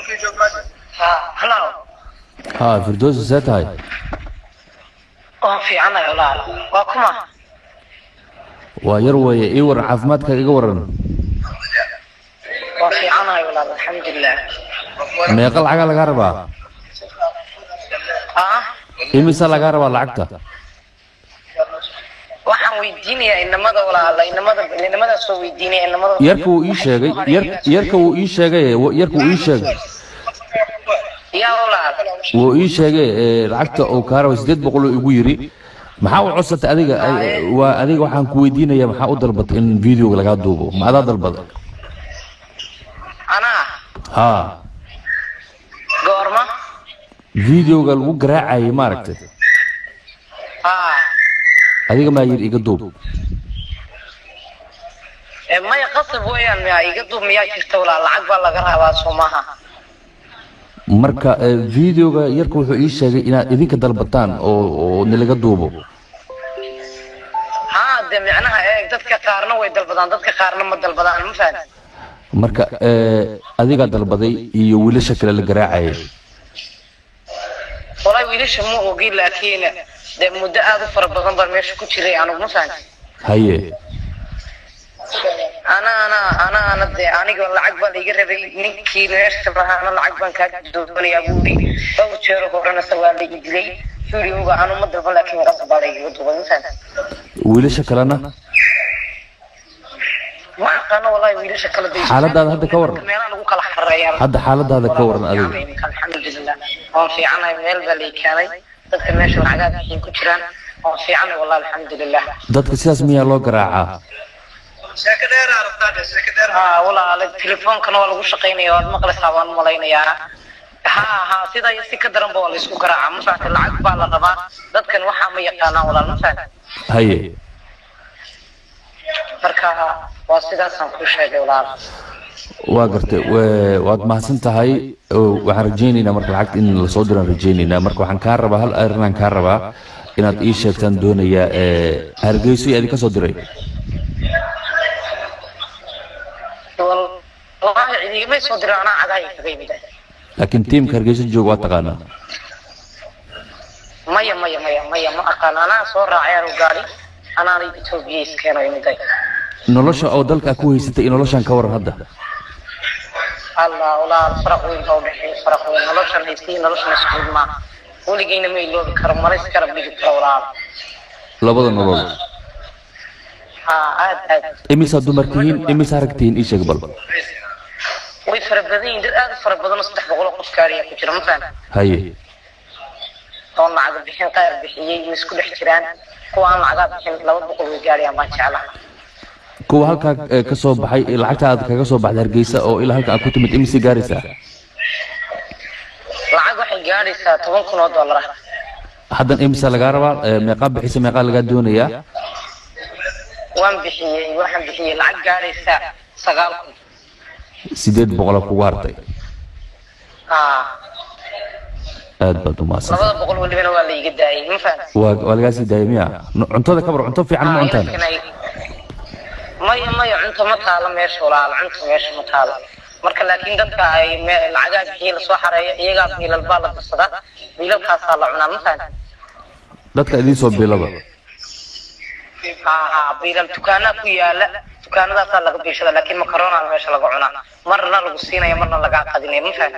Hello. Haa, Firdowsi, see tahay? Waan fiicanahay walaal. Waa kuma? Waa yar weeye. Ii waran, caafimaadka iga waran. Waan fiicanahay walaal, alxamdulilah. Meeqa lacagaa lagaa rabaa? Ah? Imisa lagaa rabaa lacagta? Waxaan weydiinayaa inamada walaala, inamada, inamadaasoo weydiinaya inamada. Yarka wuu ii sheegay, yarka wuu ii sheegay, yarka wuu ii sheegay. Yaa walaal? Wuu ii sheegay lacagta uu kaa rabay 800 uu igu yiri. Maxaa u codsatay adiga? Waa adiga waxaan ku weydiinaya, maxaa u dalbatay in videoga lagaa duubo? Ma adaa dalbaday? Anaa? Haa. Goorma? Videoga lagu garaacayay, maaragtay? Haa. Adiga maa yiri iga duub? Maya, qasab weeyaan miyaa iga duub miyaa jirta walaal? Lacag baa laga rabaa, soo maaha? Marka videoga yarka wuxuu ii sheegay inaad idinka dalbataan oo nilaga duubo. Haa, dee micnaha eeg, dadka qaarna way dalbadaan, dadka qaarna ma dalbadaan, ma fahan? Marka adigaa dalbaday iyo wiilasha kale la garaacayay? Walahi wiilasha ma ogi, laakiin dee muddo aad u fara badan baan meesha ku jiray anugu, ma fahan? Haye. Anaana dee aniga lacag baa laiga rabay, ninkii meesha lahaana lacag baan kaa doonayaa buuri. Dhowr jeero horena se waa la i dilay. Videoga anu ma dalban, laakiin qasab baa laigaga duubay, ma fahan? Wiilasha kalena? Ma aqaano wallahi wiilasha kale day. Xaaladaada hadda ka waran? Meelaha lagu kala xareeyaa. Hadda xaaladaada ka waran adiga? Alxamdulilah, waan fiicanahay. Meel baa lai keenay, dadka meesha lacagaha bixiin ku jiraan. Waan fiicanahay wallahi, alxamdulilah. Dadka sidaas miyaa loo garaacaa? Haa walaale, telefoonkana waa lagu shaqaynaya, waad maqlaysaa waan malaynayaa. Haa haa, sidaa iyo si ka daranba waa la isku garaacaa, ma fahamtay? Lacag baa la rabaa, dadkan waxaa ma yaqaanaan walaal, ma fahamtay? Haye. Marka waa sidaasaan kuu sheegay walaal. Waa gartay, waad mahadsan tahay. Waxaan rajaynaynaa marka lacagta in lasoo diraan rajaynaynaa. Marka waxaan kaa rabaa, hal arrinaan kaa rabaa inaad ii sheegtaan doonayaa. Hargeyso iyo adin ka soo diray? Wallahi cidigimay soo diray, anaa cagahay kaga yimid. Laakiin tiimka Hargeysa jooga waa taqaanaa? Maya maya maya maya, ma aqaan. Anaa soo raacay anu gaari, anaana Etoobiya iskeeno imiday. Nolosha oo dalka aad ku haysatay iyo noloshan ka waran hadda? Allah walaal, faraq weyn baa udhexeeya, faraq weyn. Noloshan haystay noloshan isku mid maaha, weligeyna ma iloobi karo, mana iskala dhigi karo walaal. Labada nolol? Haa, aad aad. Imisaa dumar tihiin, imisaa rag tihiin? Ii sheeg bal. Way fara badan yihiin, dad aad u fara badan oo 300 oo qof gaariya ku jira, ma fahan? Haye. Oon lacag bixin, qaar bixiyey, way isku dhex jiraan. Kuwa aan lacagaa bixin 200 way gaarayaan baan jeclaha. Kuwa halkaa ka soo baxay, lacagta aad kaga soo baxday Hargeysa oo ilaa halka aad ku timid, imisay gaaraysaa? Lacag waxay gaadhaysaa 10,000 oo dollar ah. Haddan imisaa lagaa rabaa? Meeqaa bixisa, meeqaa lagaa doonayaa? Waan bixiyey, waxaan bixiyey lacag gaadhaysa 9,000. 800 kugu hartay? Haa. Aad baad u mahadsan. 200 welibana waa la iga daayey, ma fahan? Waa lagaa sii daayay miya? Cuntada ka war, cunto fiican ma cuntaan? Maya maya, cunto ma taalo meesha walaal, cunto meesha ma taalo. Marka laakiin dadka ay lacagaha bixiye lasoo xareeyo, iyagaa biilal baa la dirsadaa, biilalkaasaa la cunaa, ma fahan? Dadka idiin soo biilaba? Haa haa, biilal dukaanaa ku yaala, dukaanadaasaa laga biishada, laakiin makarona meesha laga cunaa, marna lagu siinaya, marna lagaa qadinaya, ma fahan?